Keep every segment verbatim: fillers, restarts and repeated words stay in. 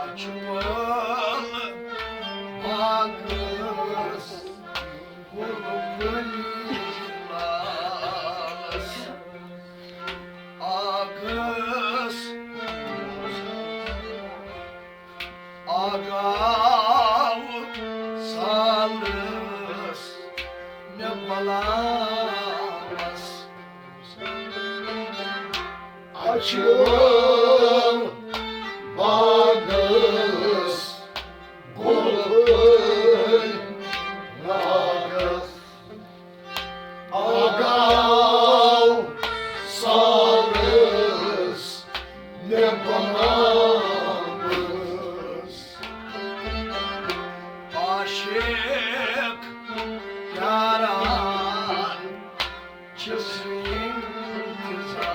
اچھول باغس گُلہٕ کُلۍ لالس، آگس آگاو سالس مےٚ بلامس۔ اچھول باغس گُلہٕ کُلۍ لاگس، آگاو سالس مےٚ بلامس۔ عاشق پیاران چھِ سُہ انتظارس۔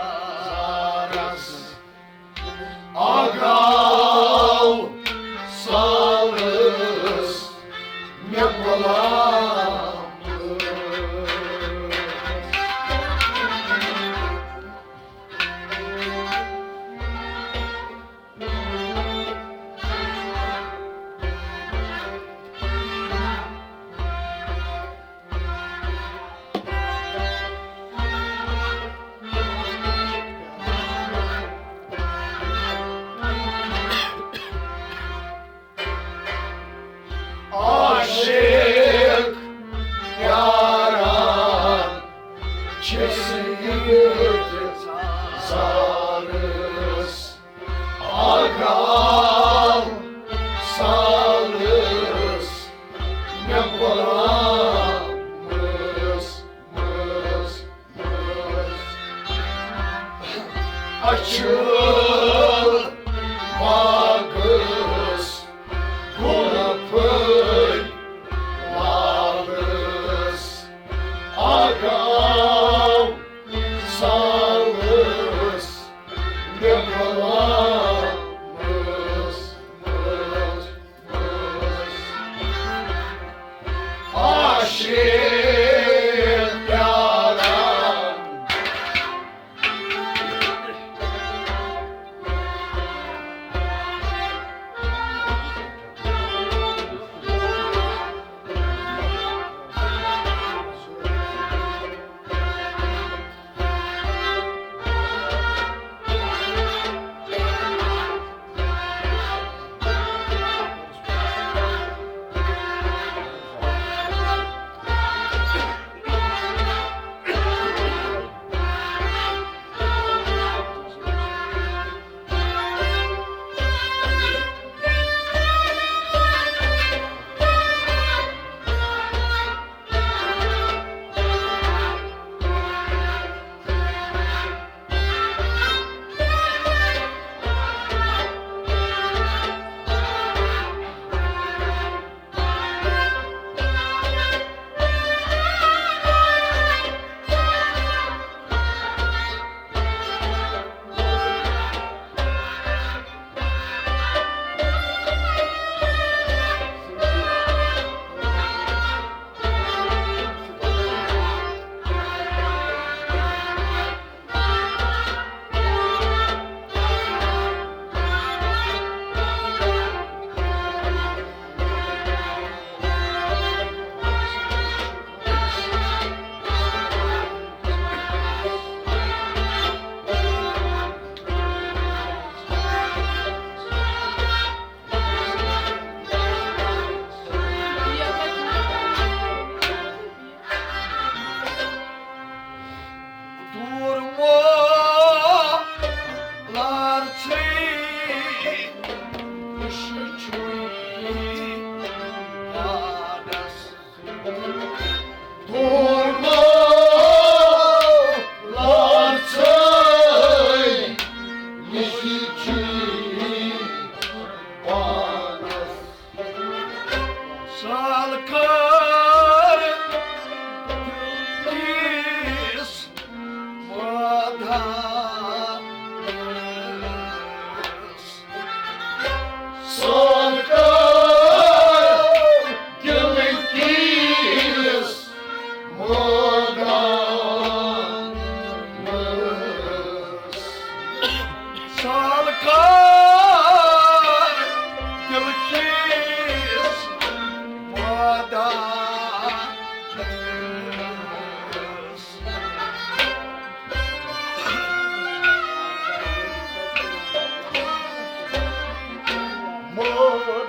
پیالہٕ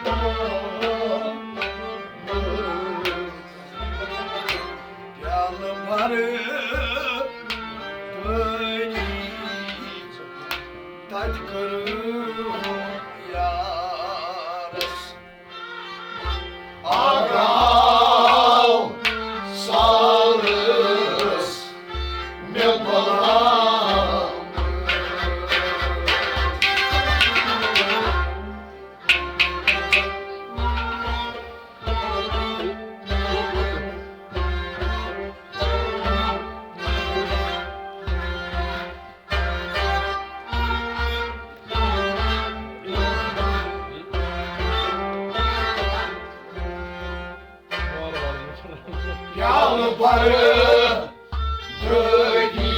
بھرٕ تَتہِ کٔرٕم یارس۔ آگاو سالس مےٚ غلام۔ پیالہٕ بھرٕ دٲدی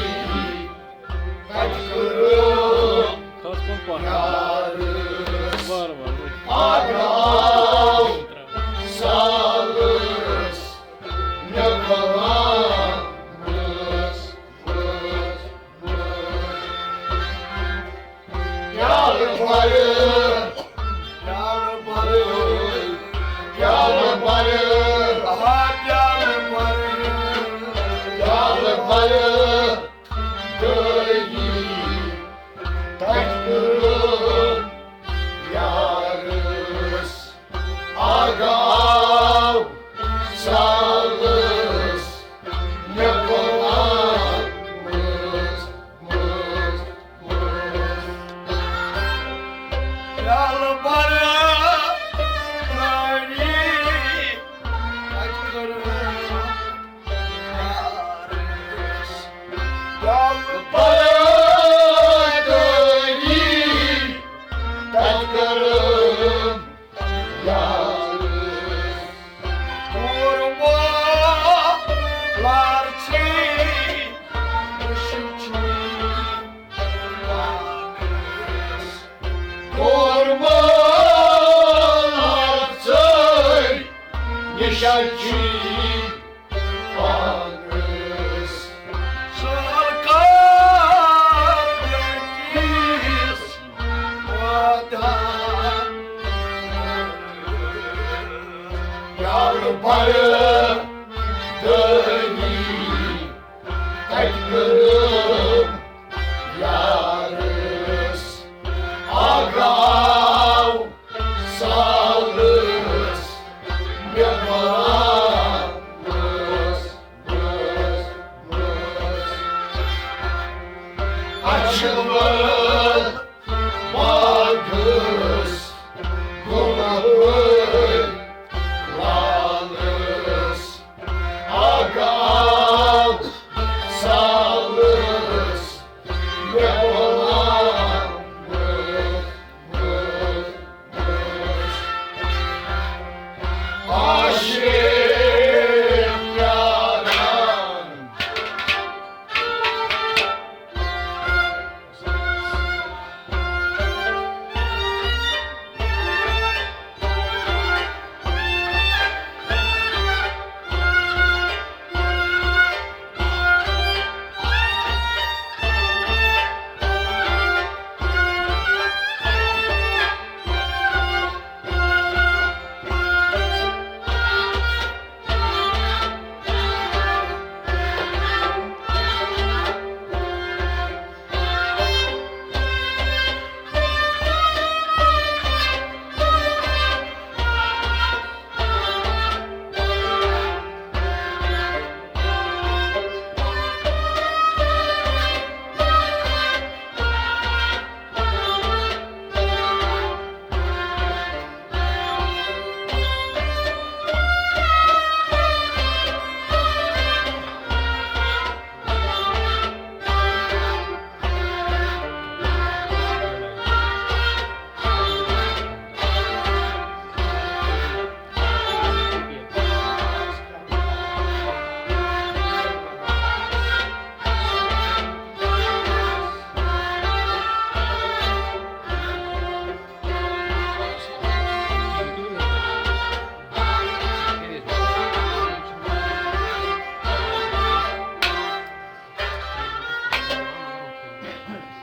تَتہِ کٔرٕم خاص کون پہن۔ یارس۔ وار وار۔ آگاو سالس مےٚ غلامس۔ پیالہٕ بھرٕ، پیالہٕ بھرٕ، پیالہٕ بھرٕ، آ، پیالہٕ بھرٕ، پیالہٕ بھرٕ، دٲدی تَتہِ کٔرٕم یارس۔ آگاو سالس مےٚ غلامس۔ پیالہٕ بھرٕ پرٛٲنی اَتہِ کٔرٕم یارس۔ پیالہٕ بھرٕ پرٛٲنی تَتہِ کٔرٕم یارس۔ کوٚرمو لارژٕے وٕچھِتھ چھُے پانس۔ کوٚرمو لارژٕے نِشان چھُے پانس۔ سرکار بلقیس وعدہ یارٕ بھرٕ دٲدی تَتہِ کٔرٕم یارس۔ آگاو سالس مےٚ غلامس۔ اچھل باغس گُلہٕ پھٔلۍ لالس۔ آگاو سالس مےٚ غلامس۔ عاشق پیاران۔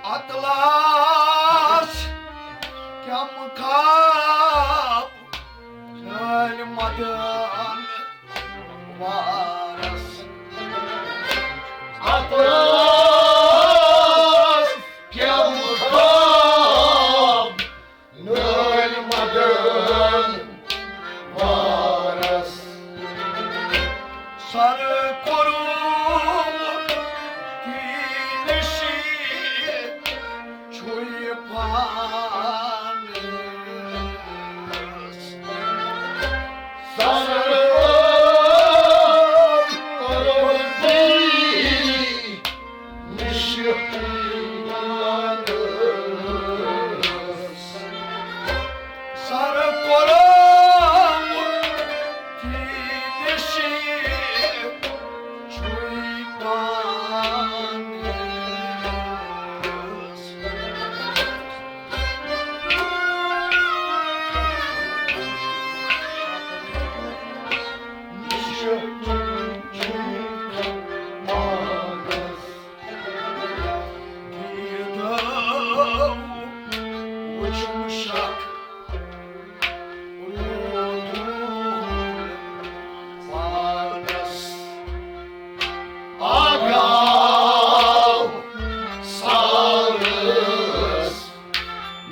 اطلس کم خاپ مدن وارس۔ اطلس کیٛاہ مُقام نٲلۍ مدن وارس۔ سر کوٚرُم تی نشی چھُے پانس۔ سر کوٚرُم تی نشی پانس۔ سر کوٚرُم تی نشی چھُے پانس۔ دیٖدو وُچھُم شک روٗدُم پانس۔ آگاو سالس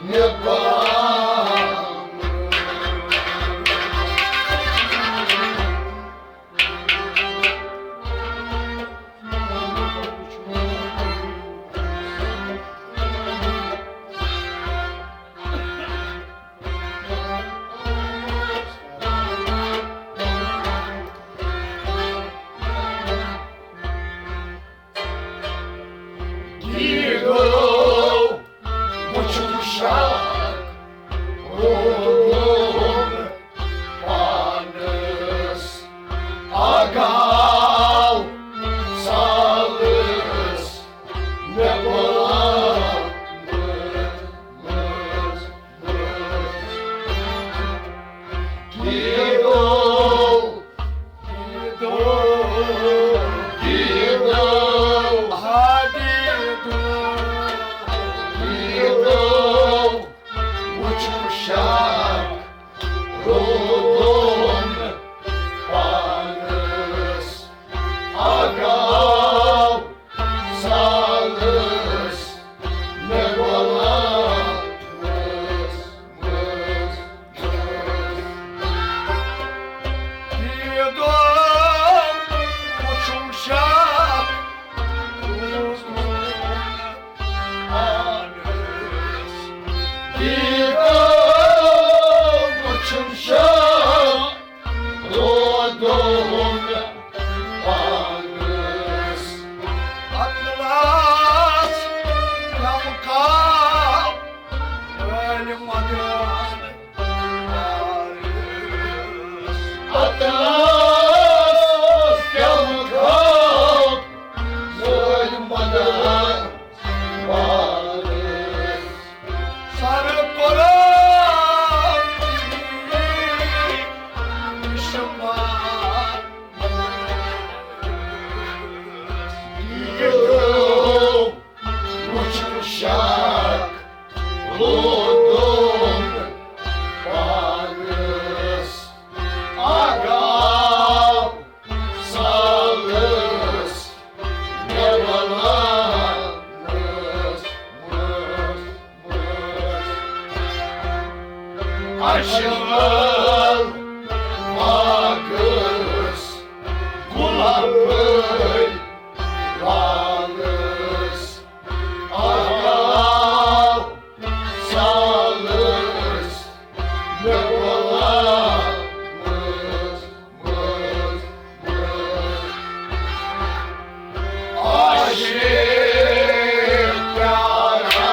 مےٚ پانس۔ دیٖدو وُچھُم شک روٗدُم پانس۔ آگاو سالس مےٚ پانس۔ دیٖدو، دیٖدو، دیٖدو، ہا دیٖدو، دیٖدو، وُچھُم شک روٗدُم پانس۔ آگاو سالس مےٚ غلامس منٛز۔ دیٖدو وُچھُم شک روٗدُم پانس۔ دیٖدو وُچھُم شک روٗدُم پانس۔ اطلس غم خواب وٲلۍ مدن وارس۔ اطلس غم خواب وٲلۍ مدن وارس۔ سر قرآن شفا۔ وُچھُم شک روٗدُم پانس۔ آگاو سالس مےٚ غلامس منٛز۔ اجمل باغس گلابٕے لالس۔ آگاو سالس مےٚ غلامس منٛز۔ عاشق پیارا۔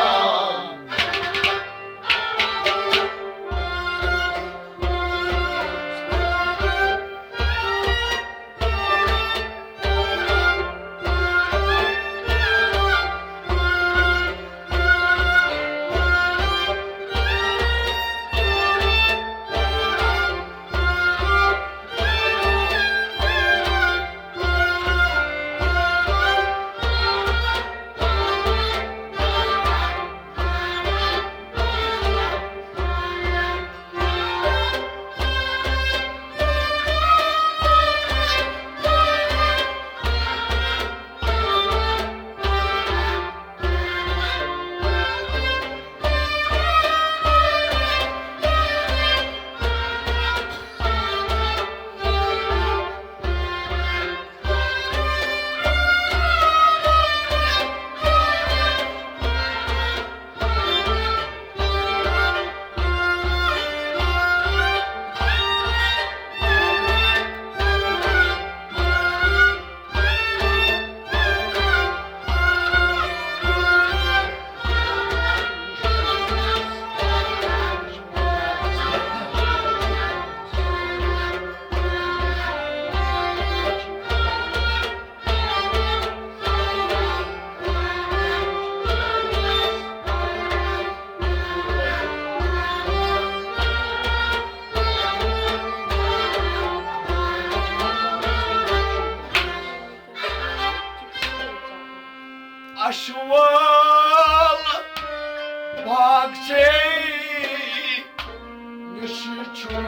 چھُے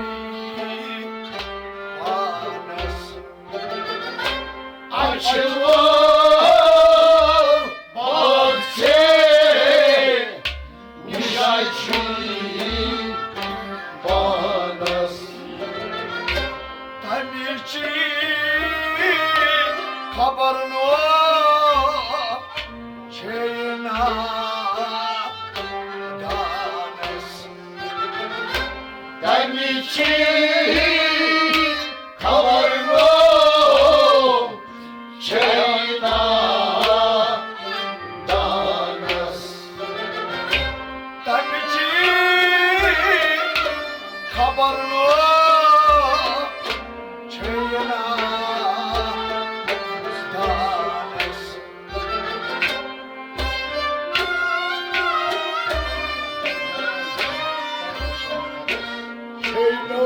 پانس اچھوو باغ ژے نِش چھُے پانس۔ تمِچ خبر نو چھے نا دانس۔ تمِچ خبر نو چھے نا دانس۔ تمِچ خبر نو چھے نا دانس۔ چھے نا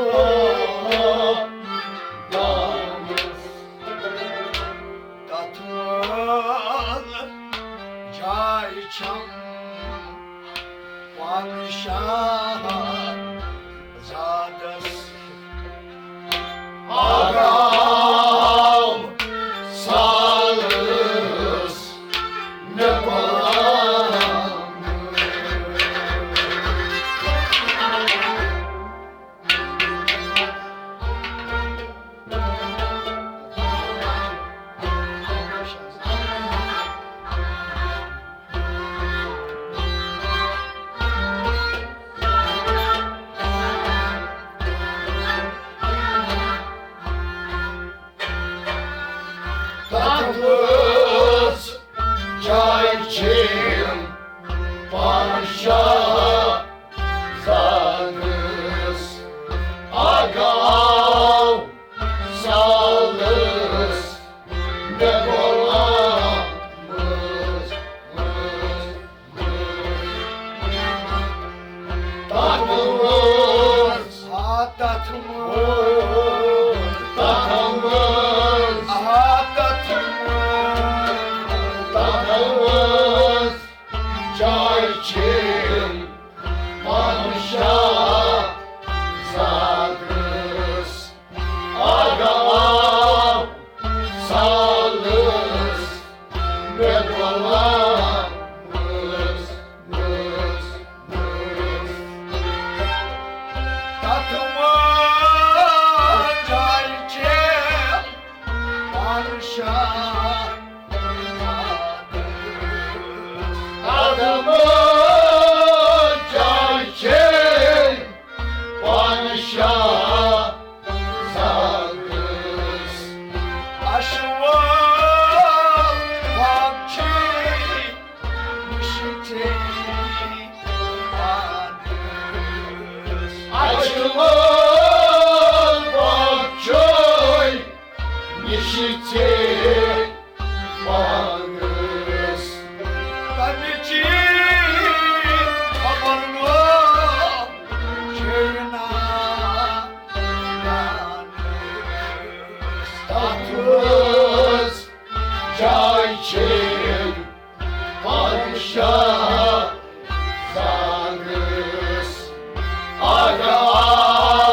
دانس۔ تتھ منٛز جاے چھم پادشاہ زادس۔ آگام سالس مےٚ غلام۔ تتھ منٛز جاے چھم پادشاہ زادس۔ آگام سالس مےٚ غلام۔ تتھ منٛز، آ، تتھ منٛز، تتھ منٛز، آ، تتھ منٛز، تتھ منٛز جاے چھم پادشاہ زادس۔ آگام سالس مےٚ غلام۔ تتھ منٛز جاے چھم پادشاہ۔ تتھ منٛز جاے چھم پادشاہ زادس۔ اچھوو باغ چھے نِش ژے پانس۔ اچھوو باغ چھے نِش ژے پانس۔ تمِچ خبر نو چھے نا دانس۔ تتھ منٛز جاے چھم پادشاہ زادس۔ آگام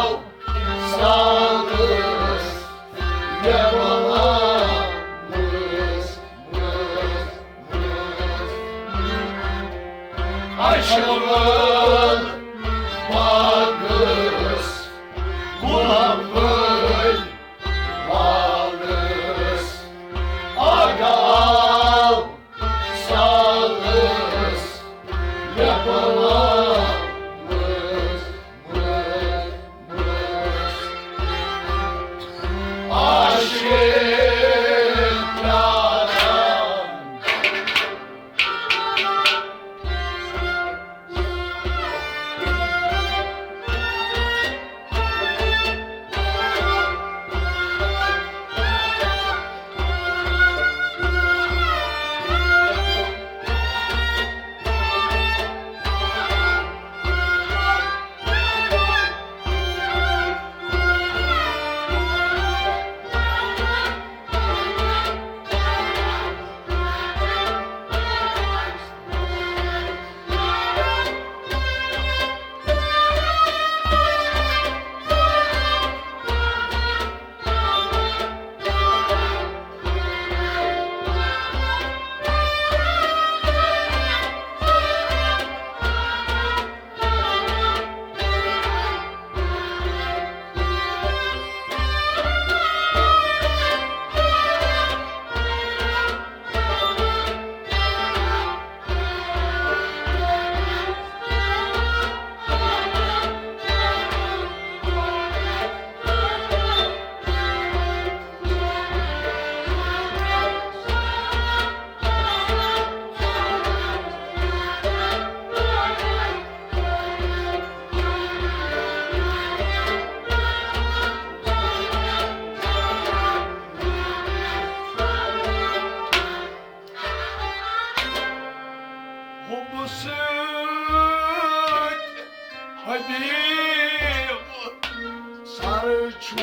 چھُ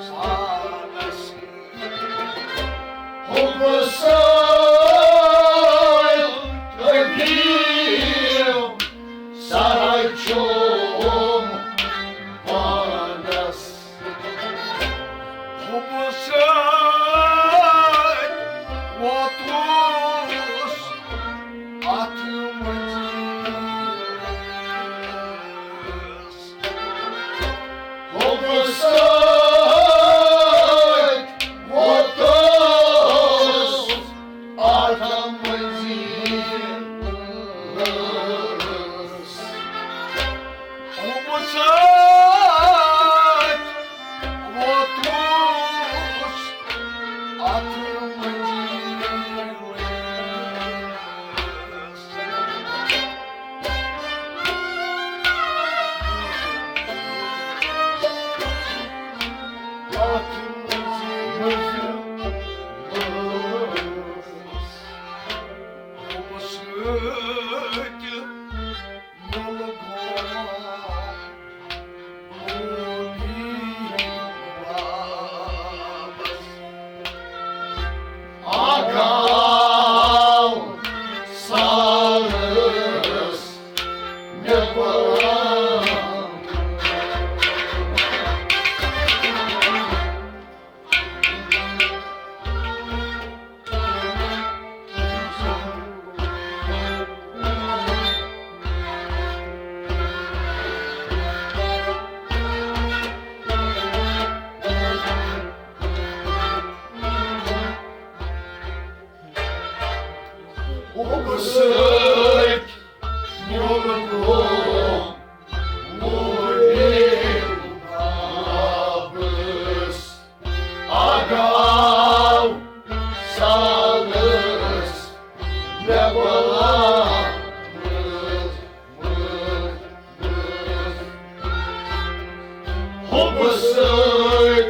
سانس حُبہٕ سۭتۍ أدیٖب سرٕ چھُم پانس۔ حُبہٕ سۭتۍ ووتُس اتھ منزلس۔ حُبہٕ سۭتۍ ووتُس اتھ منزلس۔ حُبہٕ سۭتۍ ووتُس اتھ منزلس۔ اتھ منزلس۔ حُبہٕ سۭتۍ مُلہٕ گوم۔ اکھ آو سالس مےٚ غلام۔ حُبہٕ سۭتۍ میون دۄہ لوٚب واپس۔ اکھ آو سالس مےٚ غلام۔ حُبہٕ سۭتۍ،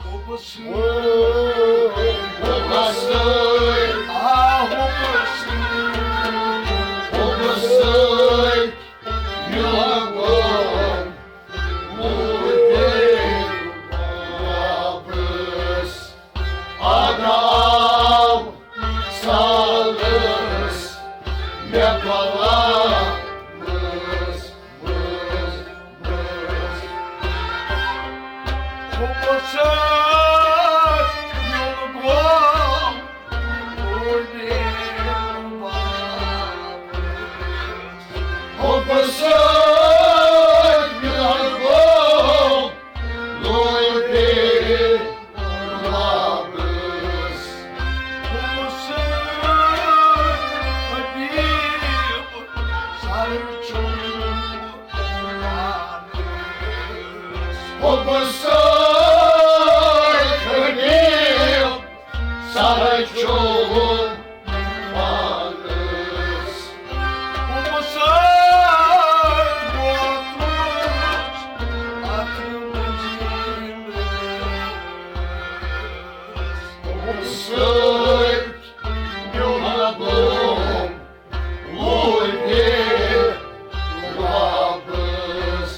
حُبہٕ سۭتۍ، حُبہٕ سۭتۍ، آ، حُبہٕ سۭتۍ، حُبہٕ سۭتۍ میون دۄہ لوٚب واپس۔ اکھ آو سالس مےٚ غلام۔ حُبہٕ سۭتۍ میون غلام۔ حُبہٕ سۭتۍ میون غلام۔ لوٚب واپس۔ حُبہٕ سۭتۍ حبیٖب سرٕ چھُم پانس۔ حُبہٕ سۭتۍ حبیٖب سرٕ چھُم پانس۔ حُبہٕ سۭتۍ ووتُس اتھ منزلس۔ حُبہٕ سۭتۍ میون غلام لوٚب واپس۔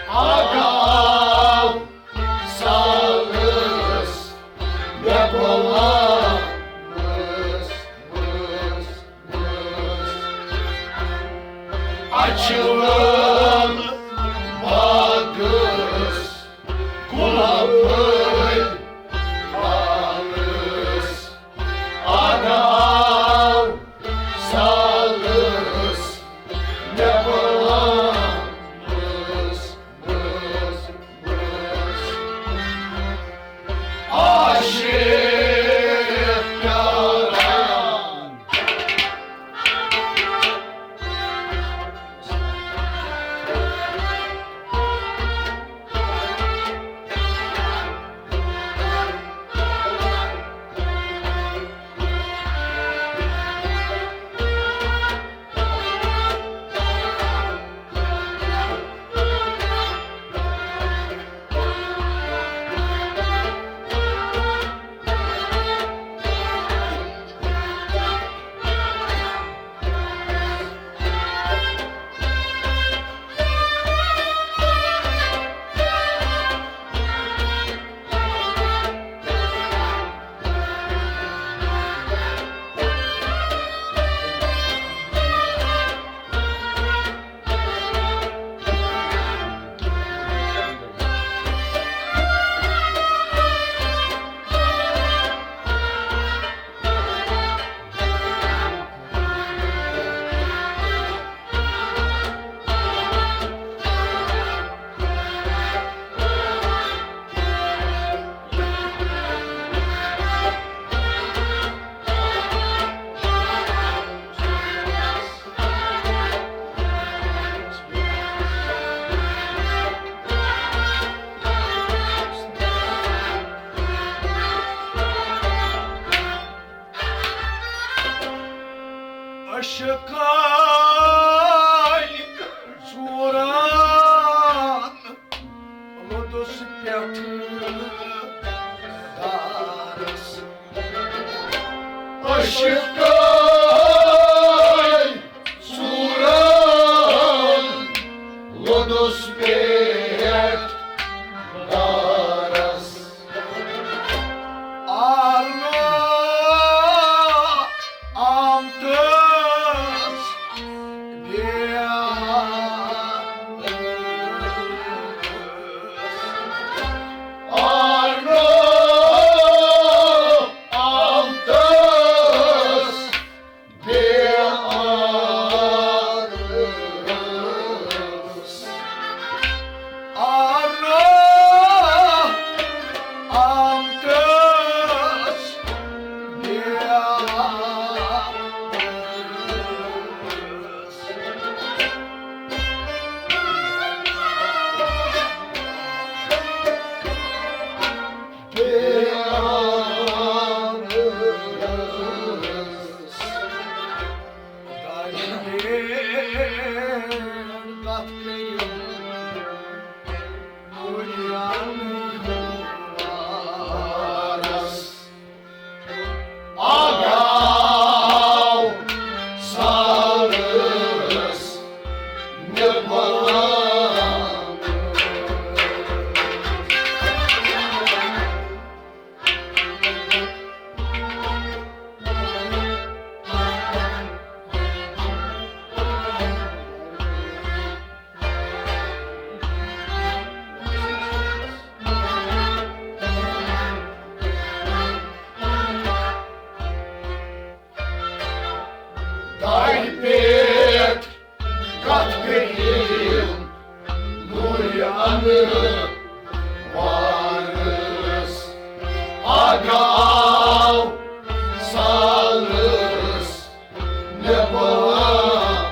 اکھ آو عشقے ژوٗرن لوٚدُس پٮ۪ٹھ دارس۔ آرنو آمتس بیارس۔ آرنو آمتس بیارس۔ آرنو آمتس بیارس۔ آگاو سالس مےٚ بلان۔ دارِ پٮ۪ٹھ کتھ کٔرِو نوٗرِ انوارس۔ آگاو سالس مےٚ بلان۔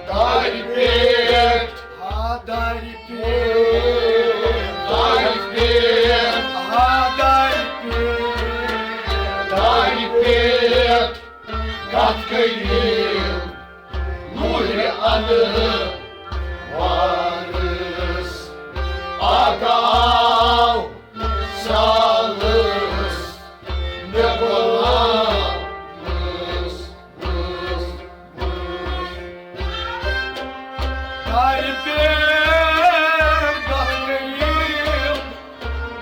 دارِ پٮ۪ٹھ، ہا دارِ پٮ۪ٹھ، دارِ پٮ۪ٹھ، ہا دارِ پٮ۪ٹھ، دارِ پٮ۪ٹھ کتھ کٔرِو نوٗرِ انوارس۔ آگاو سالس مےٚ بلان۔ دارِ پٮ۪ٹھ کتھ کٔرِو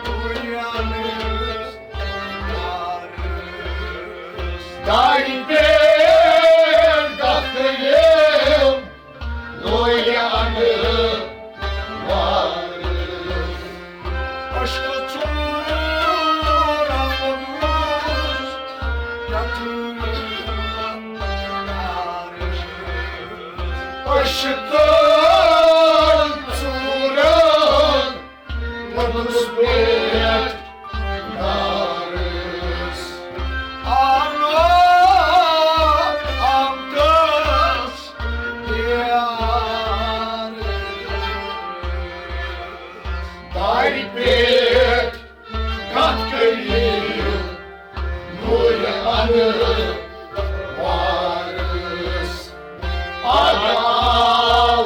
نوٗرِ انوارس۔ دارِ پٮ۪ٹھ کتھ کٔرِو نوٗرِ انوارس۔ عشقہٕ ژوٗرن لوٚگُس یتھ عارس۔ عشقہٕ ژوٗرن لوٚگُس پٮ۪ٹھ دارس۔ آنو آمتس بیارس۔ دارِ پٮ۪ٹھ کتھ کٔرِو نوٗرِ انوارس۔ آگاو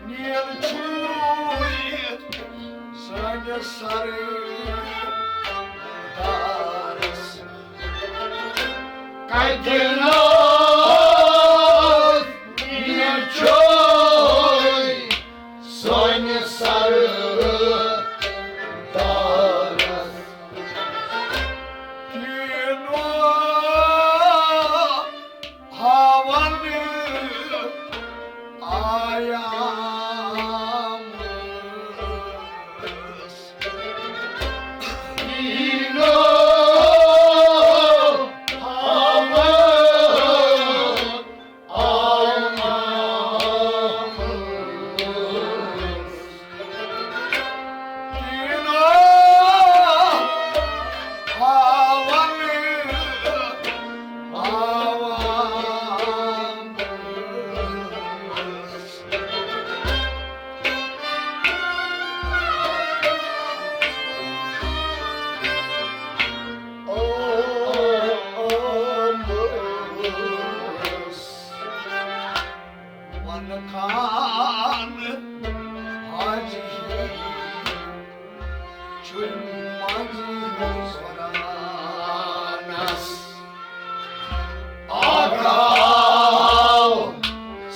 نیل چھُے سٲنِس سرٕ دارس۔ کتہِ ناز نیل چھُے سٲنِس سرٕ دارس۔ کینٛہہ ہاوان آیامس۔ دینو ہاوان آیامس۔ دینو ہاوان آیامس۔ ون خان حاجی چھُے منٛزٕ حضورانس۔ اکھ آو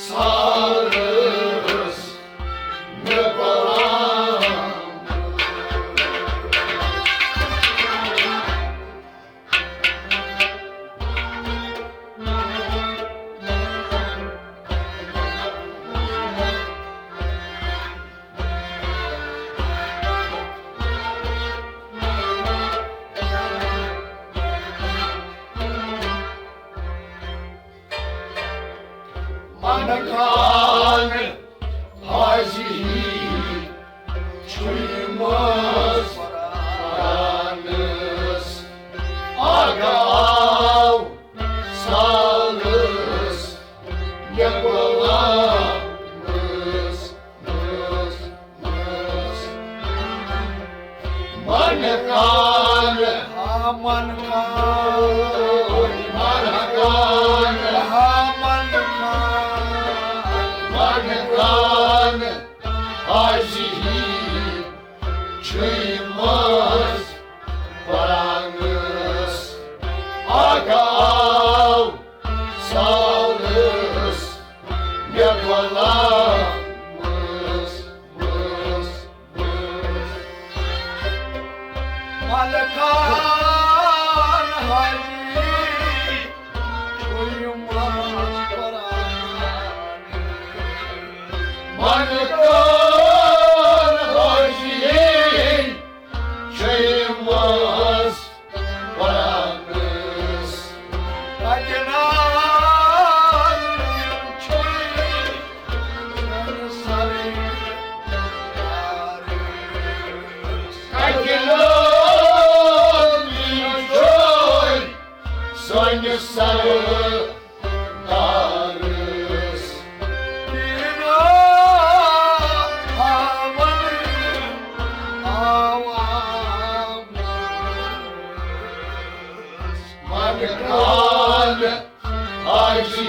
سالس مےٚ غلام۔ من خان حاجی چھُے منٛز پرانس۔ اکھ آو سالس مےٚ غلامس۔ من خان، ہا من خان، من خان، ہا من خان، من خان حاجی چھُے منٛز پرانس۔ اکھ آو سالس مےٚ غلامس۔ ملکان حاجی چھُے منٛز پران۔ ملکان حاجی چھُے منٛز پرانس۔ کتہِ ناز چھُے سانہِ سرٕے دارس۔ کتہِ ناز چھُے سانہِ سرٕ دارس۔ دیٖنا ہاوان آوان من خان حاجی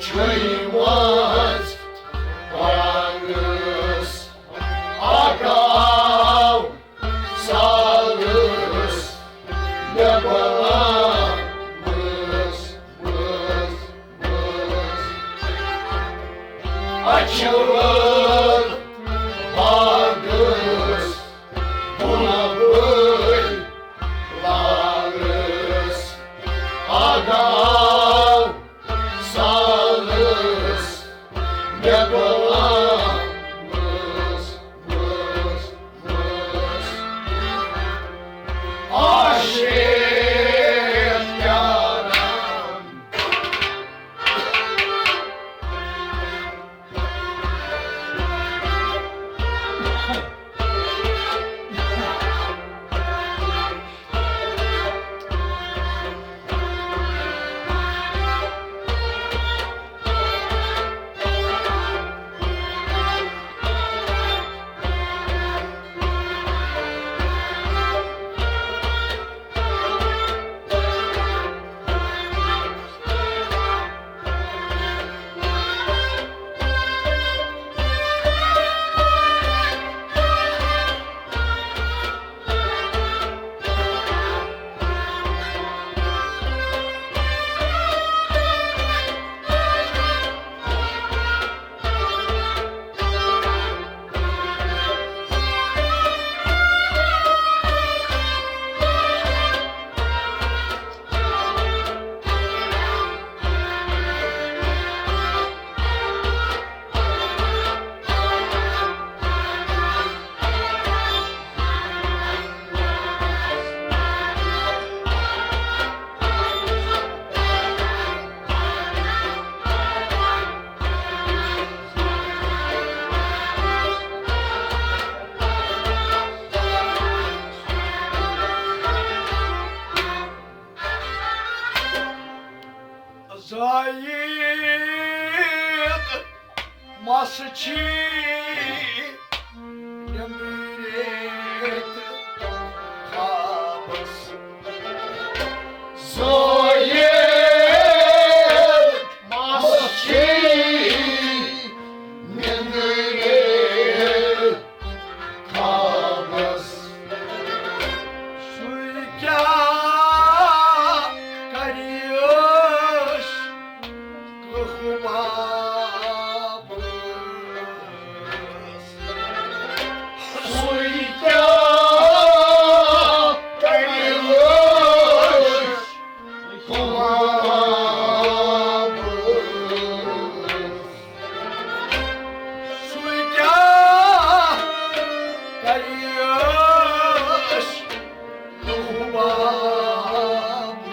چھُے منٛز پرانس۔ اکھ آو سالس مےٚ غلامس۔ اچھوت باغس گۄلابٕے لالس۔ اکھ آو سالس مےٚ غلامس۔ عاشق پیاران۔ نیٚنٛدرِ ریٚتۍ خوابس زٲیِتھ مس چھِ نیٚنٛدرِ خوابس۔ سُے کیٛاہ کرِ عٲش کٲنٛسہِ خوابس؟ سُے کیٛاہ کرِ عٲش خوابس؟ سُے کیٛاہ کرِ عٲش خوابس؟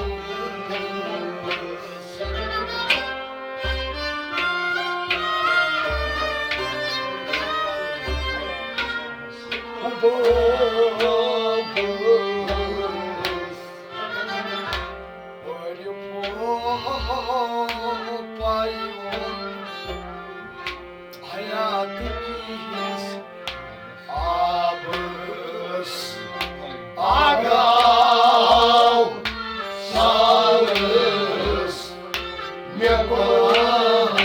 خوابس۔ حیاتہٕ کِس آبس آگاو سالس مےٚ پانہٕ۔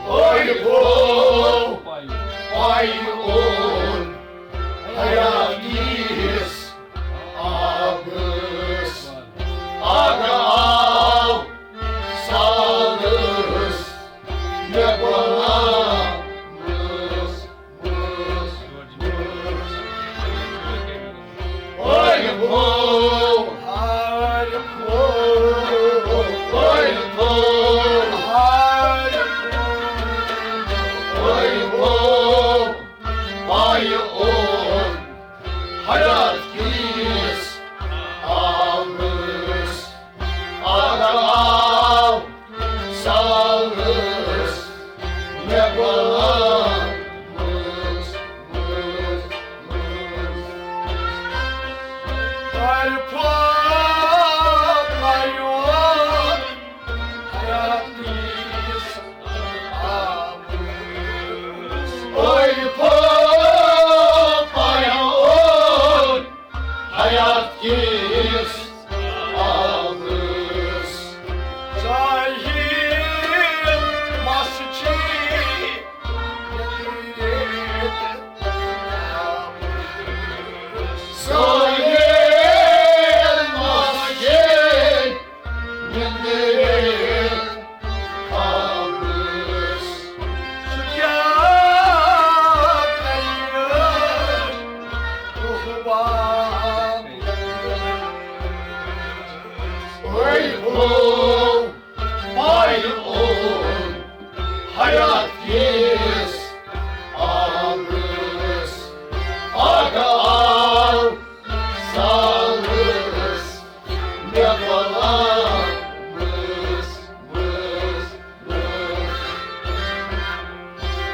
اوے ہو، پایہِ اوٚن حیاتی یس آبس، آگاو سالس مےٚ پانہٕ۔ حیات کِس آبس آگاو سالس مےٚ غلام مٔنٛز، مٔنٛز، مٔنٛز۔ طرفہٕ پَیوٚن حیات کِس آبس۔ طرفہٕ پَیوٚن حیات کِس آبس۔ ساحل مس چھی نیٚنٛدرِ آبس۔ ساحل مس چھی نیٚنٛدرِ آبس۔ سُہ کیٛاہ کرِ روحبان؟ أے ہو، پَیوٚن حیات کِس آبس۔ آگاو سالس مےٚ غلام مٔنٛز، مٔنٛز، مٔنٛز۔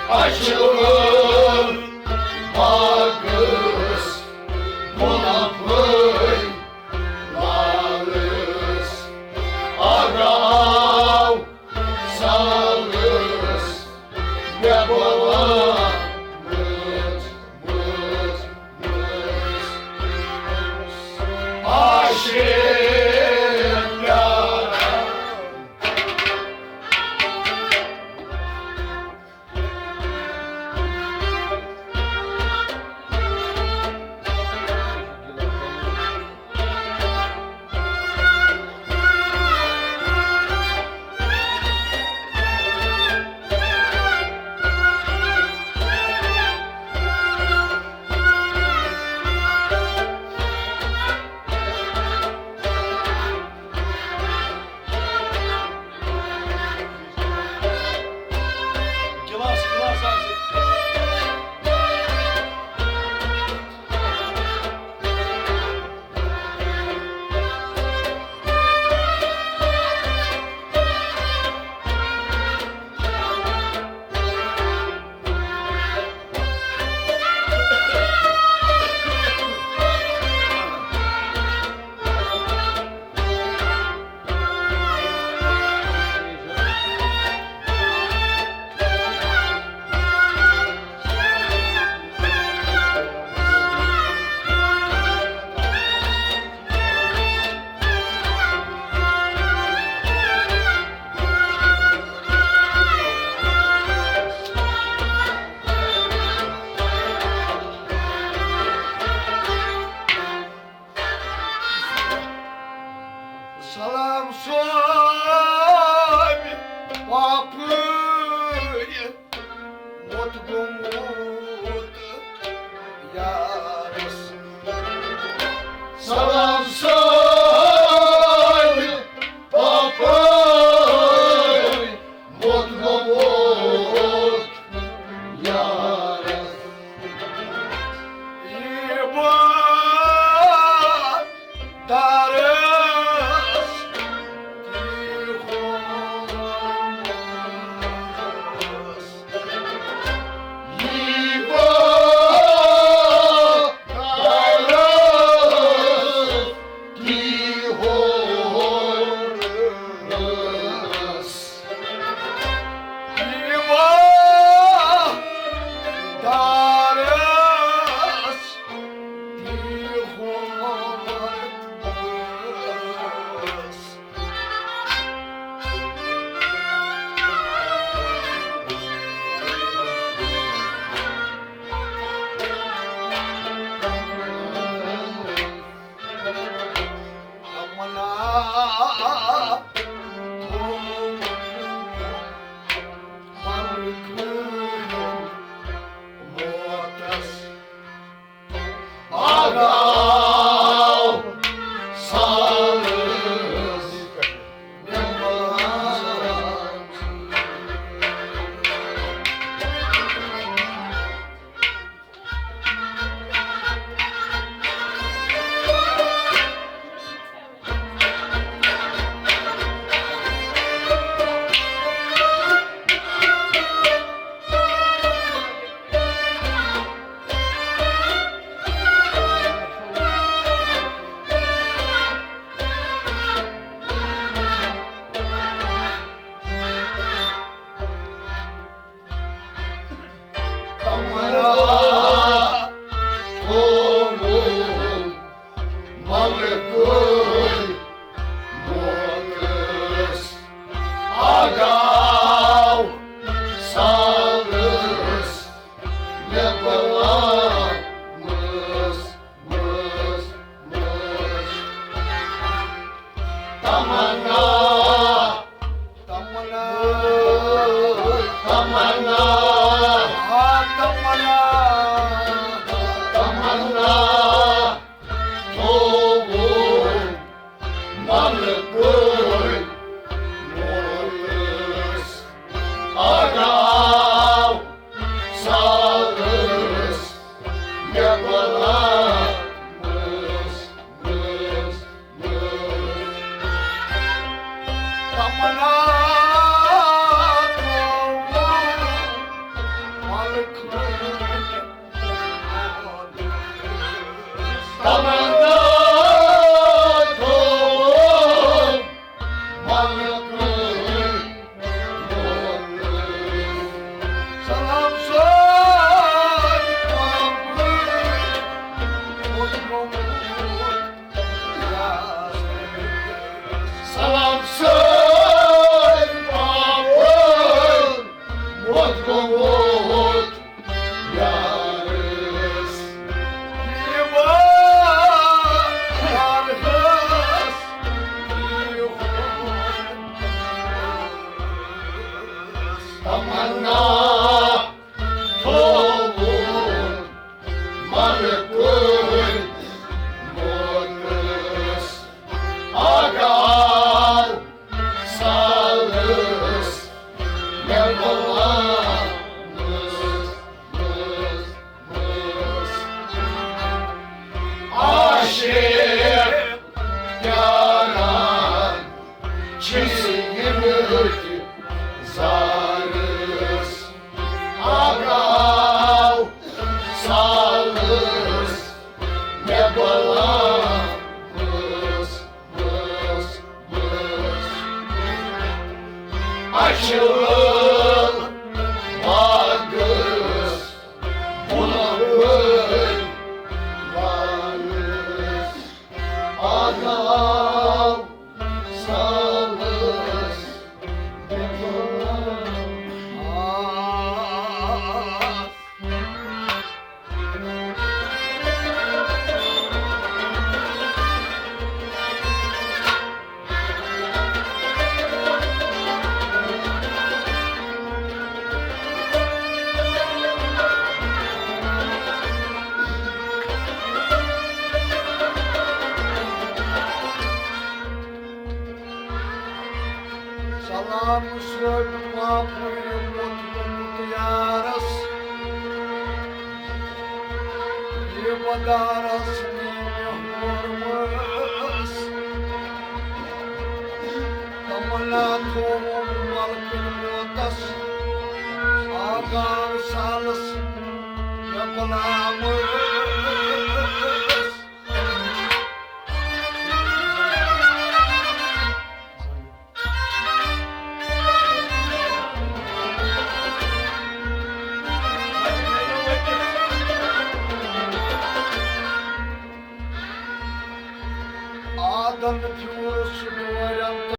اَسہِ چھِ ٲل باغس گۄلابہٕ لالس۔ آگاو سالس مےٚ غلام مٔنٛز، مٔنٛز، مٔنٛز۔ عاشق پیارا۔ سلام سومہِ پاپٕرۍ موت گوٚمُت یارس۔ سلام سومہِ پاپٕرۍ موت گوٚمُت یارس۔ یہِ بہٕ دارس تہِ ہوس۔ یہِ بہٕ دارس تہِ ہوس۔ یہِ بہٕ دارس تہِ ہوس۔ تمنا تھوٚوُن ملکہٕ موتس۔ آگاو سالس نِمبان۔ تمنا تھوٚوُن ملکہٕ موتس۔ آگاو سالس نِمبان۔ تمنا، تمنا، تمنا، آ تمنا، تمنا، تھوٚوُن ملکہٕ موتس۔ آگاو سالس نِمبان۔ تمنا تھوٚوُن ملکہٕ موتس۔ تمنا تھوٚوُن ملکہٕ موتس۔ سلام سومہِ پاپٕرۍ موت گوٚمُت۔ سلام سومہِ پاپٕرۍ موت گوٚمُت یارس۔ یہِ بہٕ دارس تہِ ہوس۔ تمنا تھوٚوُن ملکہٕ موتس۔ آگاو سالس نِمبان۔ عاشق پیاران چھِ یِنہٕ تہِ زارس۔ آگاو سالس مےٚ بلان۔ اچھل باغس بُلبُل لالس آگاو سالس۔ صٲبۍ معافی موٚتمُت یارس، یہِ بدارس نی مےٚ ہورمس۔ تمنا تھووُم ملکن موتس، آگام سالس مےٚ غلامس۔